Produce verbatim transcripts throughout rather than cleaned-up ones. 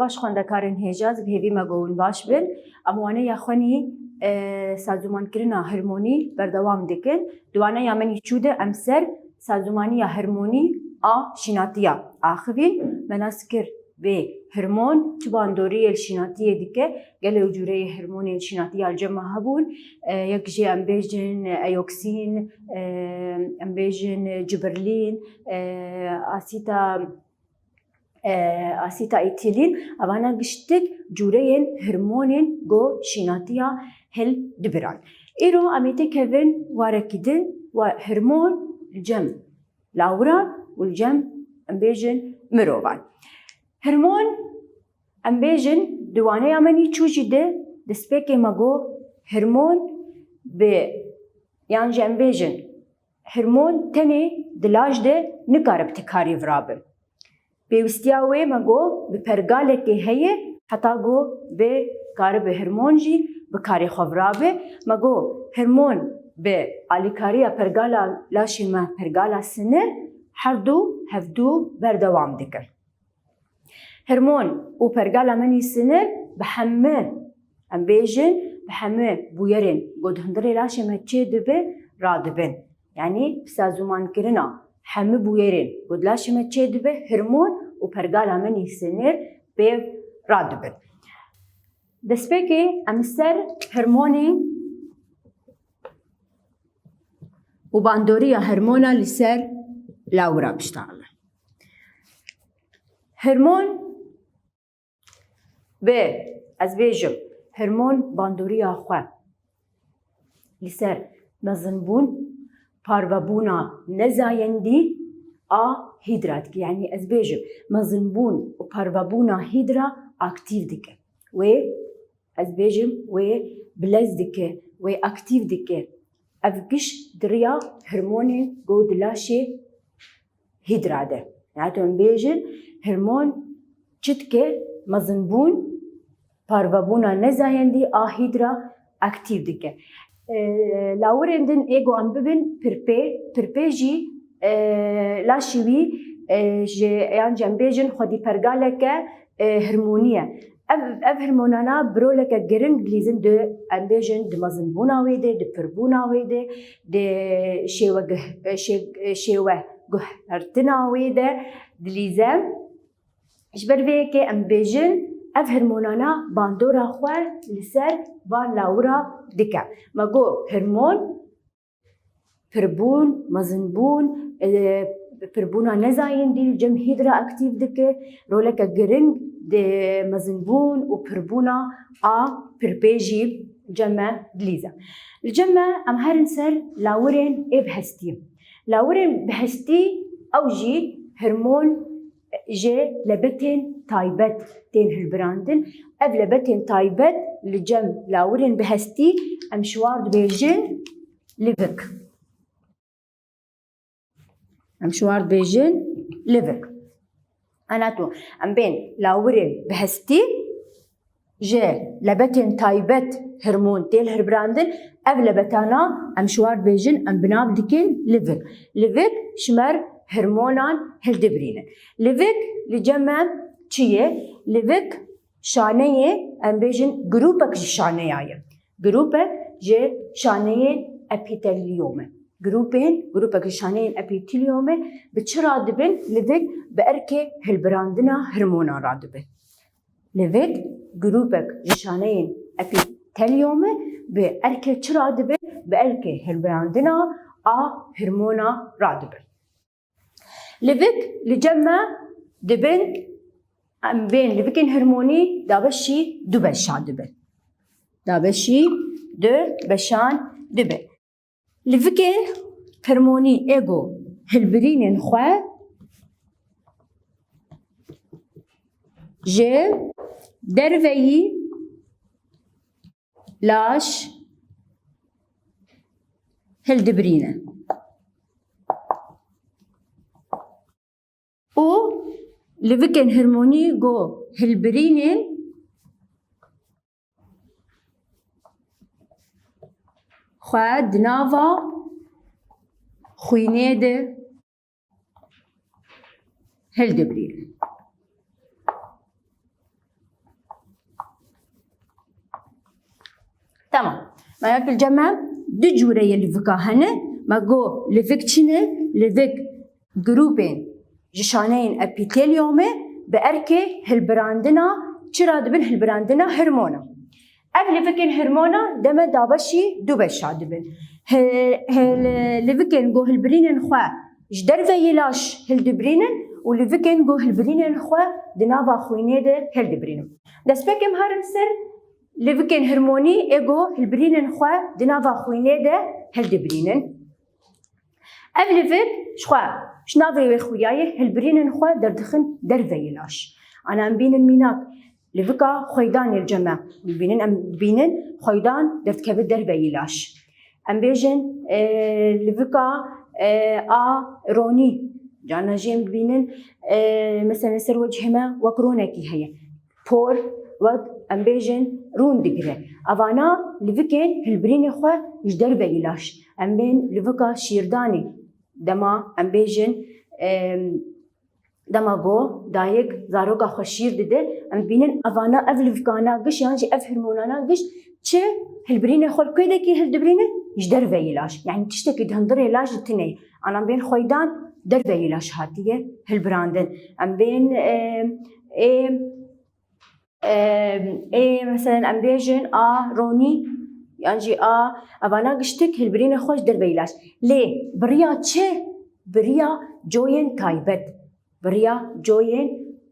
Baş xwendekarên hêja, ez bi hêvî me ku hûn baş bin. Em waneya xwenî, e, sazûmankirina hormonî berdewam dikin. Di waneya me nî çû de em ser sazûmaniya hormonî a şînatiya axivîn. Me nas kir vê hormon çi bandoriyê li şînatiyê dike. Gelek cûreyê hormonên şînatiya li cem me hebûn. E, yek jê em bêjin eoksîn, e, em bêjin ciberlîn, e, asîta e, asîta etîlîn, evana giştik cûreyên hormonên ku şînatiya hildibiran. Îro em ê têkevin warekî din, wa hormon li cem lawiran û li cem, em bêjin, mirovan. Hormon, em bêjin, di waneya me nî çû jî de destpêkê me got, hormon bi, yan jî em bêjin, hormon tenê di laj de nikare bi ti karî virabe. Pêwîstiya wê me got bi pergalekê heye, heta got bê karibe hormon jî bi karê xwe virabe. Me got hormon bi alîkariya pergala laşê me, pergala sinir, her du hevdu berdewam dikin. Hormon û pergala menî sinir bi hemû, em bêjin, bi hemû bûyerên ku di hundirê laşê me çêdibe, radibin. Yanî bi sazûmankirina hemû bûyerên ku di laşê me çêdibe, hormon û pergala menî sinir pêv radibin. Destpêkê em li ser hormonê û bandoriya hormona li ser lawira biştexilin. Hormon bi, ez bêjim, hormon bandoriya xwe li ser mezinbûn, parvebûna nezayendî a hîdra dike. Yanî ez bêjim, mezinbûn û parvebûna hîdra aktîf dike. Wê, ez bêjim, wê bilez dike, wê aktîf dike. Ev giş di riya hormonên ku di laşê hîdra de. Yanî tu em bêjin, hormon çi dike? Mezinbûn, parvebûna nezayendî a hîdra aktîf dike. E, lawirên din ê ku em bibin pirpê, pirpê jî, e, laşê wî, e, ji, yan jî em bêjin xwedî pergaleke, e, hormonî ye. Ev, ev hormonana bi roleke giring dilîzin di, em bêjin, di mezinbûna wê de, di pirbûna wê de, di şêwe guh-, şê-, şêwe guhertina wê de dilîze. Ji ber vê yekê em bêjin, ev hormonana bandora xwe li ser van lawira dike. Me got hormon, pirbûn, mezinbûn, e, pirbûna nezayendî li cem hîdra aktîf dike, roleke giring di mezinbûn û pirbûna a pirpê jî cem me dilîze. Li cem me em herin ser lawirên ê bi hestî. Lawirên bi hestî ew jî hormon ji lebetên taybet tên hilbirandin. Ev lebetên taybet li cem lawirên bi hestî em ji war dibêjin livik. Em ji war dibêjin livik. Ana tu, em bên lawirên bi hestî ji lebetên taybet hormon tên hilbirandin. Ev lebetana em ji war dibêjin, em bi nav dikin livik. Livik ji me re hormonan hildibirîne. Livik li cem me çi ye? Livik şaneyê, em bêjin, grûpek ji şaneya ye. Grûpek ji şaneyên epîtelyome. Grûpên, grûpek ji şaneyên epîtelyome bi çi radibin? Livik bi erkê hilbirandina hormonan radibin. Livik, grûpek ji şaneyên epîtelyome bi erkê çi radibin? Bi erkê hilbirandina a hormona radibin. Livik li cem me dibin, em bên livikên hormonî dabeşî du beşa dibin. Dabeşî du beşan dibin. Livikên hormonî ê ku hilbirînên xwe ji derveyî laş hildibirîne. Û livikên hormonî ku hilbirînên xwe di nava xwînê de hildibirînin. Tamam. Me ya ki cem me du cûre yê livika hene. Me got livik çi ne? Livik grûpên ji şaneyên epîtelyomê bi erkê hilbirandina çi radibin? Hilbirandina hormona. Ev livikên hormona deme dabeşî du beşa dibin. Hi-, hi-, livikên ku hilbirînên xwe ji derveyî laş hildibirînin û livikên ku hilbirînên xwe di nava xwînê de hildibirînin. Destpêkê em herin ser livikên hormonî ê ku hilbirînên xwe di nava xwînê de hildibirînin. Ev livik ji xwe, ji navê wê xwiyayê hilbirînên xwe derdixin derveyî laş. Ana em bînin mînak, livika xweydanê li cem me. Bînin, em bînin xweydan derdikeve derveyî laş. Em bêjin, e, livika, e, a ronî. Carna jî em bînin, e, mesela ser wecihê me wek ronekî heye. Por wek em bêjin rûn digire. Evana livikên hilbirînê xwe ji derveyî laş. Em bên livika şîrdanê. Dema em bêjin, em, dema ku dayik zaroka xwe şîr dide, em bînin evana ev livikana giş yan jî ev hormonana giş çi hilbirînê xwe li kê dekî hildibirînin? Ji derveyî laş. Yani tiştekî di hundirê laş de tune ye. Ana em bên xweydan derveyî laş hatiye hilbirandin. Em bên, em, ê, Em, ê, meselen, em bêjin a ronî, yan jî a, evana giştik hilbirînê xwe ji derveyî laş. Lê bi riya çi? Bi riya coyên taybet. Bi riya coyên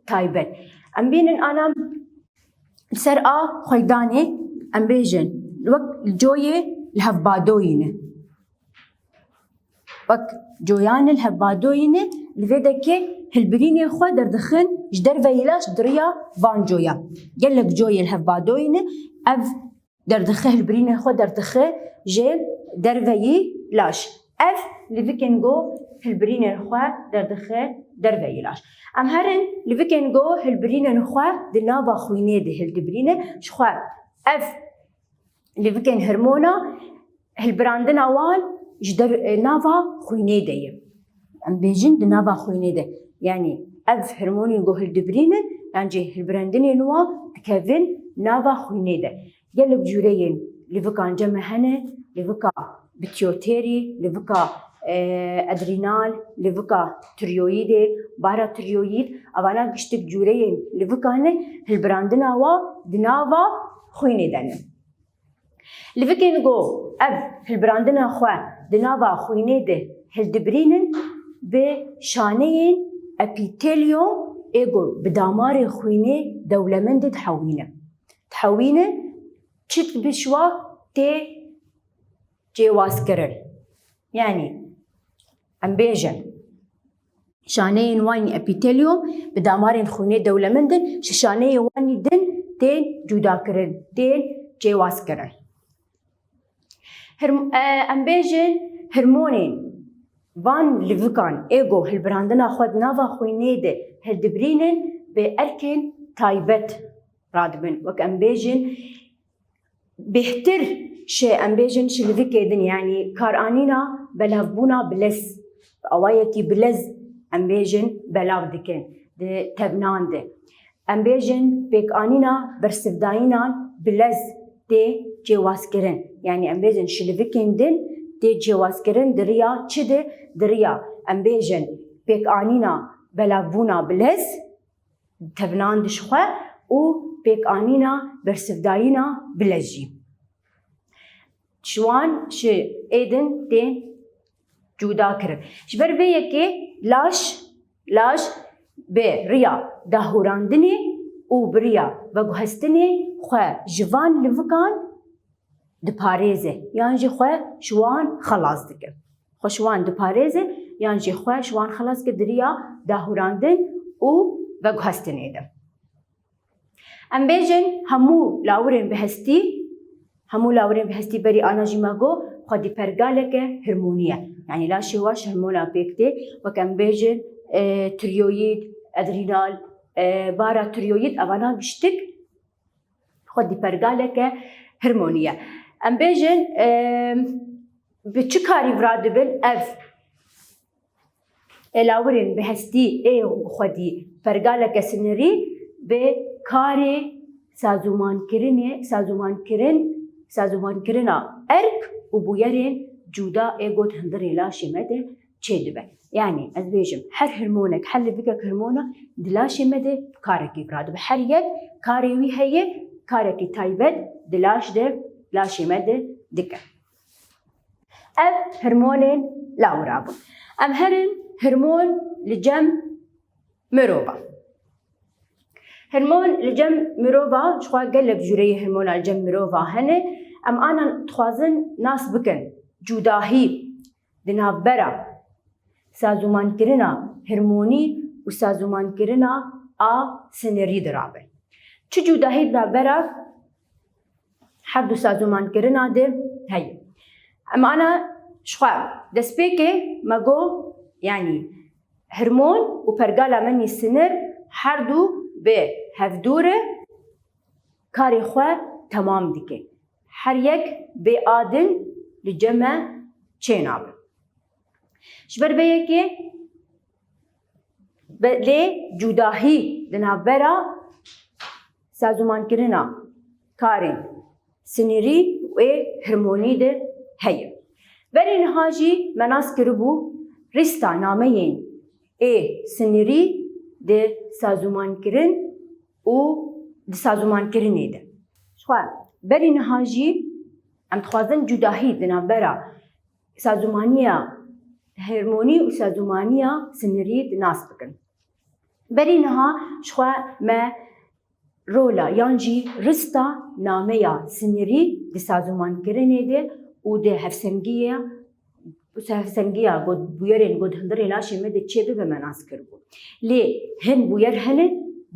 taybet. Em bînin ana li ser a xweydanê, em bêjin wek coyê li hevbadoyî ne. Wek coyan li hevbadoyî ne, li vê dekê hilbirînê xwe derdixin ji derveyî laş di riya van coyan. Gelek coyê li hevbadoyî ne, ev derdixe hilbirînê xwe derdixe ji derveyî laş. Ev livikên ku hilbirînên xwe derdixe derveyî laş. Em herin livikên ku hilbirînên xwe di nava xwînê de hildibirîne, ji xwe ev livikên hormona hilbirandina wan ji der, e, nava xwînê de ye. Em bêjin di nava xwînê de. Yanî ev hormonên ku hildibirînin, yan jî hilbirandinên wan dikevin nava xwînê de. Gelek cûreyên livikan cem me hene, livika pituitary, livika, e, adrenal, livika tiroyîdê, paratiroyîd, evana giştik cûreyên livikan ne, hilbirandina wan di nava xwînê de ne. Livikên ku ev hilbirandina xwe di nava xwînê de hildibirînin, bi şaneyên epîtelyom ê ku bi damarê xwînê dewlemend e dihewîne. Dihewîne, çi bi şiwa tê cêwazkirin. Yanî, em bêjin, şaneyên wan epîtelyom bi damarên xwînê dewlemend in, ji şaneyên wan din tên cudakirin, tên cêwazkirin. Hirm-, e, em bêjin, hormonên van livikan ê ku hilbirandina xwe di nava xwînê de hildibirînin, bi erkên taybet radibin. Wek em bêjin, bêhtir şi, em bêjin, şi livikê din, yanî karanîna belavbûna bilez, bi awayekî bilez, em bêjin, belav dikin di tevnan de. Em bêjin, pêkanîna bersivdayînan bilez tê cêwazkirin. Yanî em bêjin, şi livikên din tê cêwazkirin di riya çi de? Di riya, em bêjin, pêkanîna belavbûna bilez, tevnan dişxwe û pêkanîna bersivdayîna bilez jî. Ji wan, ji ê din tên cuda kirin. Ji ber vê yekê laş, laş bi riya dahûrandinê û bi riya veguhestinê xwe ji van livikan diparêze, yan jî xwe ji wan xelas dike. Xwe ji wan diparêze, yan jî xwe ji wan xelas dike di riya dahûrandin û veguhestinê de. Em bêjin, hemû lawirên bi hestî, hemû lawirên bi hestî berî ana jî me got, xwedî pergaleke hormonî ye. Yanî laşê wan ji hormona pêk tê, wek em bêjin, e, tiroyîd, adrenal, e, paratiroyîd, evana giştik xwedî pergaleke hormonî ye. Em bêjin, e, bi çi karî vira dibin ev ê lawirên bi hestî ê xwedî pergaleke sinirî bi karê sazûmankirinê, sazûmankirin sazûmankirina erk û bûyerên cuda ê got hundirê laşê me de çêdibe. Yanî ez bêjim, her hormonek, her livikek hormona di laşê me de karekî vira dibe. Her yek karê wî heye, karekî taybet di laş de, laşê me de dike. Ev hormonên lawira bûn. Em herin hormon li cem mirova. Hormon li cem mirova, jixwe gelek jûreyê hormona li cem mirova hene. Em ana dixwazin nas bikin. Cudahî di navbera sazûmankirina hormonî û sazûmankirina a sinirî de rabe. Çi cudahî di navbera her du sazûmankirina de heye? Em ana jixwe destpêkê me got, yanî hormon û pergala menî sinir her du bi hevdû re karê xwe temam dike. Her yek bê a din li cem me çênabe. Ji ber vê yekê be-, lê cudahî di navbera sazûmankirina karên sinirî û ê hormonî de heye. Berî niha jî me nas kiribû rîsta nameyên ê sinirî di sazûmankirin û di sazûmankirinê de. Jixwe berî niha jî em dixwazin cudahî di navbera sazûmaniya hormonî û sazûmaniya sinirî di nas bikin. Berî niha jixwe me rola yan jî rista nameya sinirî di sazûmankirinê de û di hevsengiya, hevsengiya got, bûyerên got hundirê laşê me de çêbibe me nas kiribû. Lê hin bûyer hene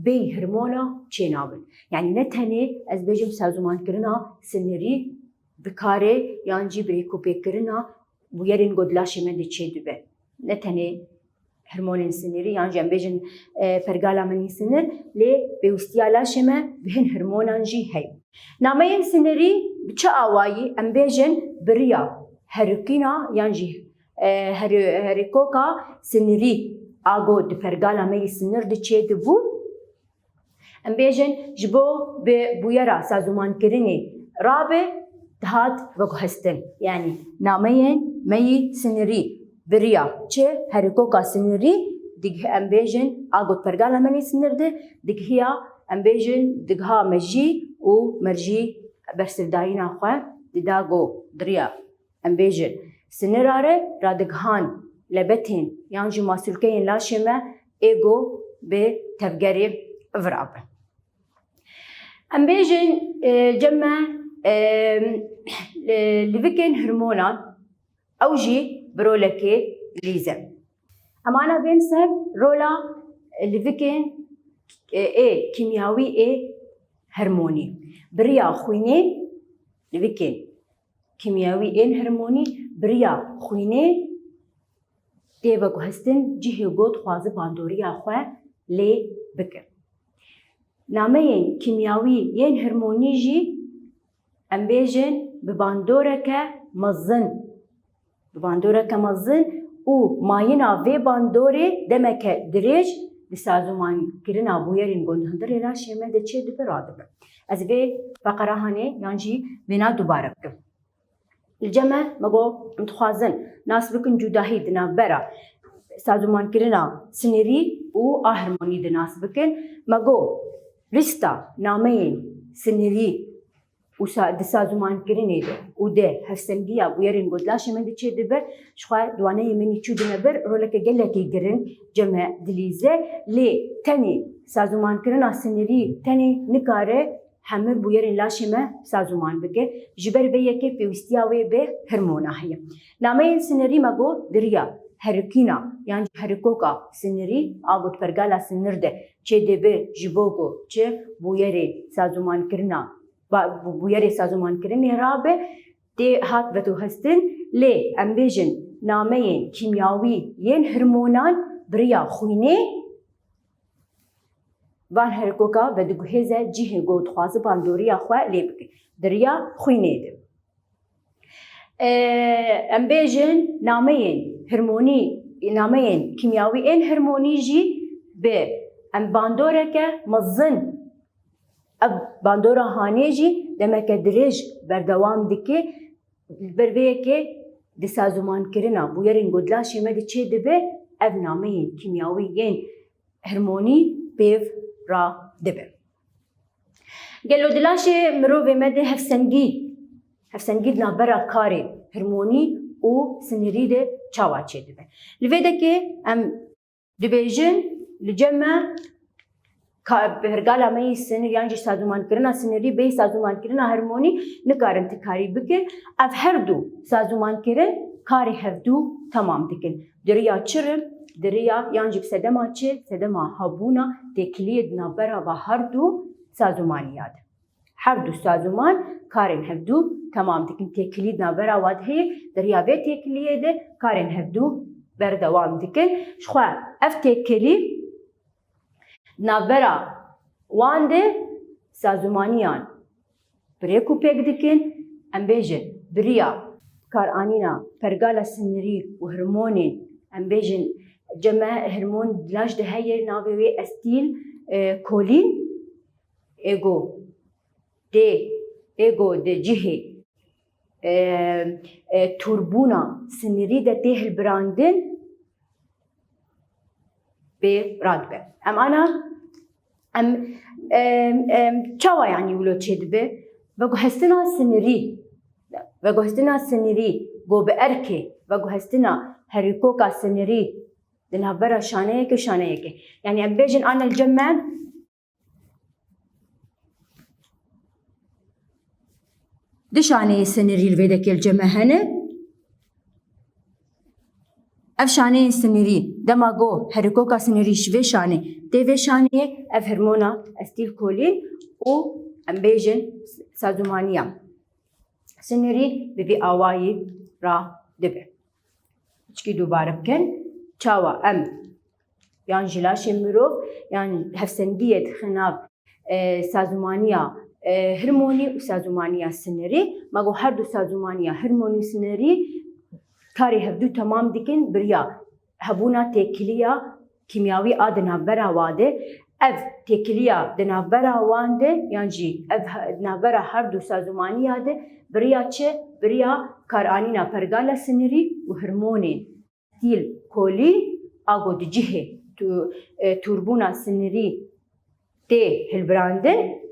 bêyî hormona çênabin. Yanî ne tenê ez bêjim sazûmankirina sinirî bi karê yan jî bi rêkûpêkirina bûyerên got laşê me de çêdibe. Ne tenê hormonên sinirî yan jî em bêjin, e, pergala menî sinir, lê pêwîstiya laşê me bi hin hormonan jî heye. Nameyên sinirî bi çi awayî em bêjin bi riya herikîna yan jî, e, heri-, herikoka sinirî a got di pergala me yî sinir de çêdibû. Em bêjin ji bo bi bûyera sazûmankirinê rabe dihat veguhestin. Yanî nameyên me yî sinirî bi riya çi herikoka sinirî dig-, em bêjin a got pergala menî sinir de digihiya, em bêjin digiha mejî û merjî bersivdayîna xwe dida go di riya em bêjin sinira re radigihan lebetên yan jî masûlkeyên laşê me ê go bi tevgerê virabe. Em bêjin, e, cem me, e, li-, livikên hormonan ew jî bi rolekê lîze. Em ana bên ser rola livikên, e, ê kîmyawî ê hormonî. Bi riya xwînê livikên kîmyawî ên hormonî bi riya xwînê tê veguhestin cihê got dixwaze bandoriya xwe lê bike. Nameyên kîmyawî yên hormonî jî em bêjin bi bandoreke mezin, bi bandoreke mezin û mayîna vê bandorê demeke dirêj di sazûmankirina bûyerên got hundirê laşê me de çêdibe radibe. Ez vê feqera hanê yan jî vêna dubare bikim. Li cem me, me got, em dixwazin nas bikin cudahî di navbera sazûmankirina sinirî û a hormonî de nas bikin. Me got, lîsta nameyên sinirî û sa-, di sazûmankirinê de û di hevsengiya bûyerên got laşê me de çêdibe, jixwe di waneyê min î çûdine ber, roleke gelekî giring cem me dilîze, lê tenê sazûmankirina sinirî tenê nikare hemû bûyerên laşê me sazûman bike. Ji ber vê yekê pêwîstiya wê bi hormona heye. Nameyên sinirî me got di riya herikîna yan jî herikoka sinirî a got pergala sinir de çêdibe ji bo ku çi bûyerê sazûmankirina, ba-, bû-, bûyerê sazûmankirinê rabe tê hat veguhestin, lê em bêjin nameyên kîmyawî yên hormonan bi riya xwînê van herikoka vediguhêze cihê got dixwaze bandoriya xwe lê bike. Di riya xwînê de. E, em bêjin nameyên hormonî, nameyên kîmyawî ên hormonî jî bi em bandoreke mezin, ev bandora hanê jî demeke dirêj berdewam dike. Li ber vê yekê di sazûmankirina bûyerên ku di laşê me de çê dibe, ev nameyên kîmyawî yên hirmonî pêv ra dibe. Gelo di laşê mirovê me de hevsengî, hevsengî di navbera karê hirmonî û sinirî de çawa çêdibe? Li vê dekê em dibêjin, li cem me ka-, pergala me yî sinir yan jî sazûmankirina sinirî bê sazûmankirina hirmonî nikarin ti karî bikin. Ev her du sazûmankirin karê hevdu temam dikin. Di riya çi re? Di riya yan jî bi sedema çi? Sedema hebûna têkiliyê di navbera va her du sazûmaniya de. Her du sazûman karên hevdu temam dikin. Têkilî di navbera wa de heye, di riya vê têkiliyê de karên hevdu berdewam dikin. Ji xwe ev têkilî di navbera wan de sazûmaniyan bi rêk û pêk dikin. Em bêjin, bi riya karanîna pergala sinirî û hormonên, em bêjin, cem me hormon di laş de heye, navê wê estîl, e, kolîn, ê go dê, ê go di cihê, e, e, tûrbûna sinirî de tê hilbirandin, pê radibe. Em ana, em, em, em, çawa, yanî wilo çêdibe? Veguhestina sinirî, veguhestina sinirî, go bi erkê, veguhestina herîkoka sinirî di navbera şaneyeke, şaneyeke. Yanî em bêjin, ana li cem me du şaneyê sinirî li vê dekê li cem me hene. Ev şaneyên sinirî, dema go herikoka sinirî ji vê şanê tê vê şaneyê, ev hormona estîlkolîn û em bêjin sazûmaniya sinirî bi vî awayî ra dibe. Çikî dubare bikin, çawa em yan jî laşê mirov, yan hevsengiyê dixe nav, e, sazûmaniya, e, hormonî û sazûmaniya sinirî. Me got her du sazûmaniya hormonî û sinirî karê hevdu temam dikin, bi riya hebûna têkiliya kîmyawî a di navbera wa de. Ev têkiliya di navbera wan de, yan jî ev he-, di navbera her du sazûmaniya de, bi riya çi? Bi riya karanîna pergala sinirî û hormonên estîlkolîn a go di cihê tu-, e, tûrbûna sinirî tê hilbirandin.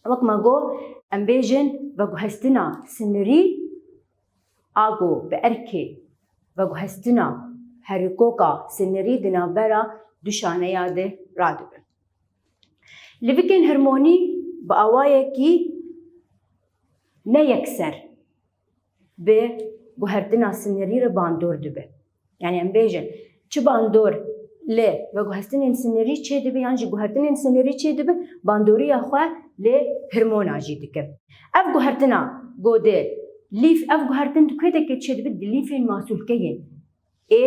Wek me got, em bêjin veguhestina sinirî a go bi erkê veguhestina herikoka sinirî di navbera du şaneya de radibe. Livikên hormonî bi awayekî ne yekser bi guhertina sinirî re bandor dibe. Yanî em bêjin, çi bandor li veguhestinên sinirî çêdibe yan jî guhertinên sinirî çêdibe, bandoriya xwe li hormona jî dike. Ev guhertina go di lîf, ev guhertin di ku dekê çêdibe? Di lîfên masûlkeyên ê,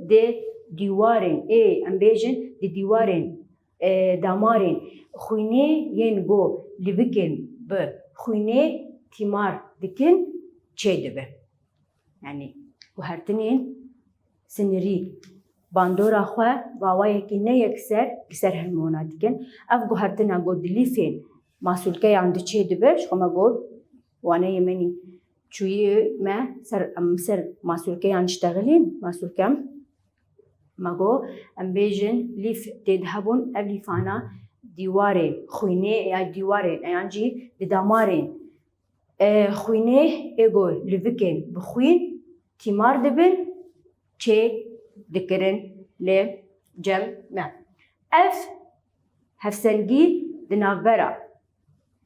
di dîwarên ê, em bêjin, di dîwarên, e, damarên xwînê yên go livikên bi xwînê tîmar dikin çêdibe. Yanî guhertinên sinirî bandora xwe bi awayekî ne yekser li ser hormona dikin. Ev guhertina go di lîfên masûlkeyan de çêdibe, ji xwe me got, waneyê me nî çûyî me ser, em ser masûlkeyan diştexilîn, masûlkem. Me got, em bêjin lîf tê de hebûn, ev lîfana dîwarê xwînê ya dîwarê, yan jî di damarên, e, xwînê ê go livikên bi xwîn tîmar dibin, çê dikirin li cem me. Ev hevsengî di navbera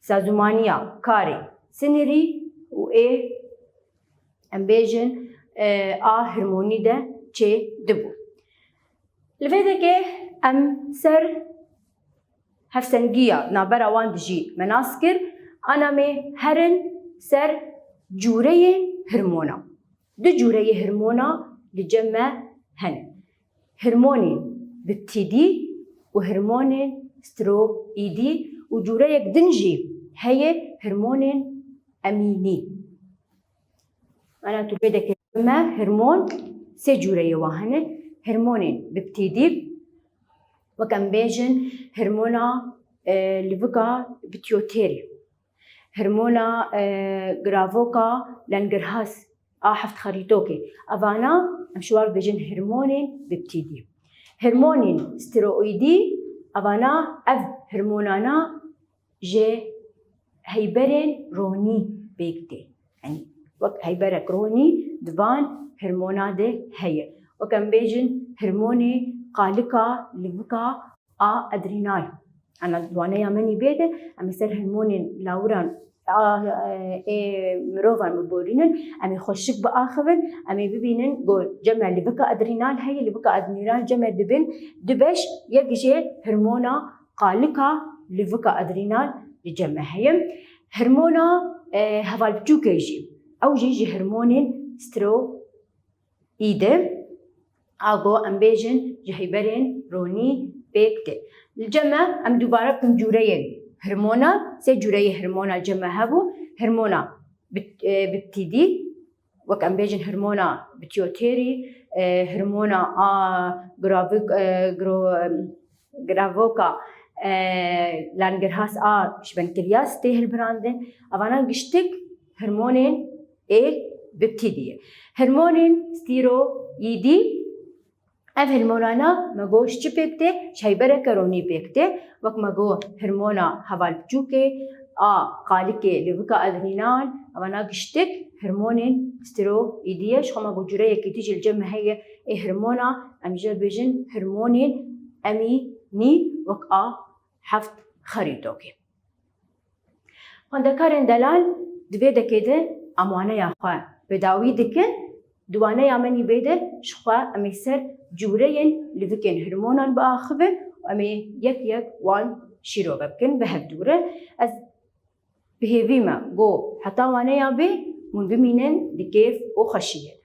sazûmaniya karê sinirî û ê, em bêjin, e, a hormonî de çê dibû. Li vê dekê em ser hevsengiya navbera wan dijî me nas kir, ana me herin ser cûreyên hormona. Du cûreyê hormona li cem me hene. Hormonên peptîdî û hormonên steroîdî û cûreyek din jî heye hormonên emînî. Ana tu pê deke me hormon sê cûreyê wa hene. Hormonên peptîdî, wek em bêjin hormona, e, livika pituitary. hormona e, giravoka Langerhans a heft xerîtokê. Evana em şiwar bêjin hormonên biptîdî. Hormonên steroîdî, evana ev hormonana ji heyberên ronî pêk tê. Yanî wek heyberek ronî di van hormona de heye. Wek em bêjin hormonê qalika livika a adrenal. Ana di waneya menî bê de em ê ser hormonên lawiran a, ê mirovan biborînin, em ê xweşik biaxivin, em ê bibînin ku cem me livika adrenal heye, livika adrenal cem me dibin du beş, yek jê hormona qalika livika adrenal li cem me heye. Hormona e, hevalbiçûkê jî, ew jî ji hormonên steroîd e. A ku em bêjin ji heyberên ronî pêk tê. Li cem me em dubare bikin cûreyên hormona, sê cûreyê hormona li cem me hebû, hormona bit-, e, biptîdî, wek em bêjin hormona pituitary, e, hormona a gravik-, e, gro-, gravoka e, Langerhans a ji pankreas tê hilbirandin. Evana giştik hormonên ê biptîdî ye. Hormonên steroîdî, ev hormonana me got ji çi pêk tê? Ji heybereke ronî pêk tê. Wek me got hormona hevalbiçûkê a qalikê livika adrenal, evana giştik hormonên steroîdî ye. Ji xwe me got cûreyekî dî jî li cem me heye ê hormona, em jê bêjin hormonên emînî wek a heft xerîtokê. Xwendekarên delal di vê dekê de em waneya xwe bi dawî dikin. Di waneya menî bê de ji xwe em ê ser cûreyên livikên hormonan biaxivin û em ê yek yek wan şîrove bikin bi hev dû re. Ez bi hêvî me ku heta waneya bê hûn bimînin di kêf û xweşiyê de.